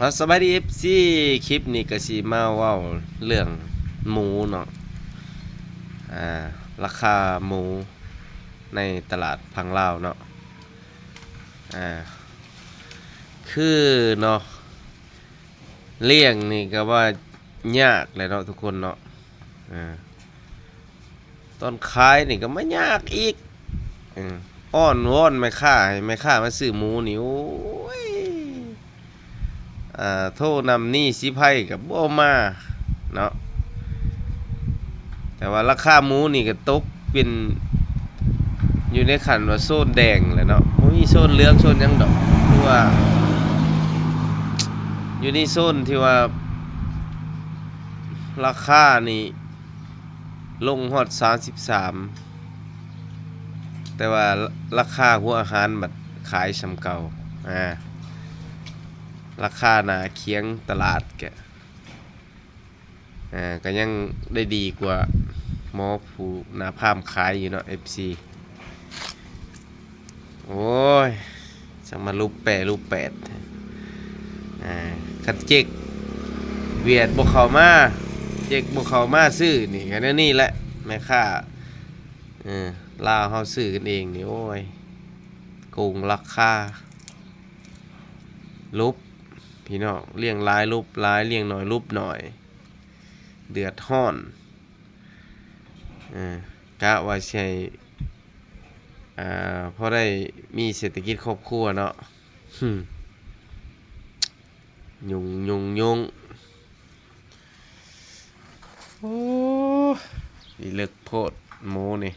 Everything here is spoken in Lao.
ອ່າ ສະບາຍດີ ເອັຟຊີ ຄລິບນີ້ກະຊິມາເວົ້າເລື່ອງໝູເນາະ ອ່າ ລາຄາໝູໃນຕະຫຼາດຝັ່ງລາວເນາະ ອ່າ ຄືເນາະ ລ້ຽງນີ້ກະວ່າຍາກແຫຼະເນາະທຸກຄົນເນາະ ອ່າ ຕອນຂາຍນີ້ກະມາຍາກອີກ ເອີ ອ້ອນວອນແມ່ຄ້າ ໃຫ້ແມ່ຄ້າມາຊື້ໝູນີ້ ໂອ້ຍ ອ່າ ໂທນຳໜີ້ສີໄພກະບໍ່ມາເນາະ ແຕ່ວ່າລາຄາໝູນີ້ກະຕົກເປັນ ຢູ່ໃນຂັ້ນວ່າໂຊນແດງແຫຼະເນາະ ບໍ່ມີໂຊນເຫຼືອງໂຊນຫຍັງດອກ ຄືວ່າ ຢູ່ໃນໂຊນທີ່ວ່າ ລາຄານີ້ ລົງຮອດສາມສິບສາມ ແຕ່ວ່າລາຄາຫົວອາຫານບັດຂາຍສ່ຳເກົ່າ ອ່າ ລາຄາໜ້າຂຽງຕະຫຼາດກະ ອ່າ ກະຍັງໄດ້ດີກວ່າໝໍຜູ້ໜ້າພາມຂາຍຢູ່ເນາະ ເອັຟຊີ ໂອ້ຍ ຈັ່ງມາຫຼຸບແປຫຼຸບແປດ ອ່າ ຄັນເຈັກຫວຽດບໍ່ເຂົ້າມາ ເຈັກບໍ່ເຂົ້າມາຊື້ນີ້ກະແນວນີ້ແຫຼະ ແມ່ຄ້າ ເອີ ລາວເຮົາຊື້ກັນເອງນີ້ ໂອ້ຍ ໂກງລາຄາ ຫຼົບ ພີ່ນ້ອງ ລ້ຽງຫຼາຍຫຼົບຫຼາຍ ລ້ຽງໜ້ອຍຫຼົບໜ້ອຍ ເດືອດຮ້ອນ ເອີ ກະວ່າຊິໃຫ້ ອ່າ ພໍໄດ້ມີເສດຖະກິດຄອບຄົວເນາະ ຫຶ່ມ ຍຸງ ຍຸງ ຍຸງ ໂອ້ ອີເລິກໂພດໝູນີ້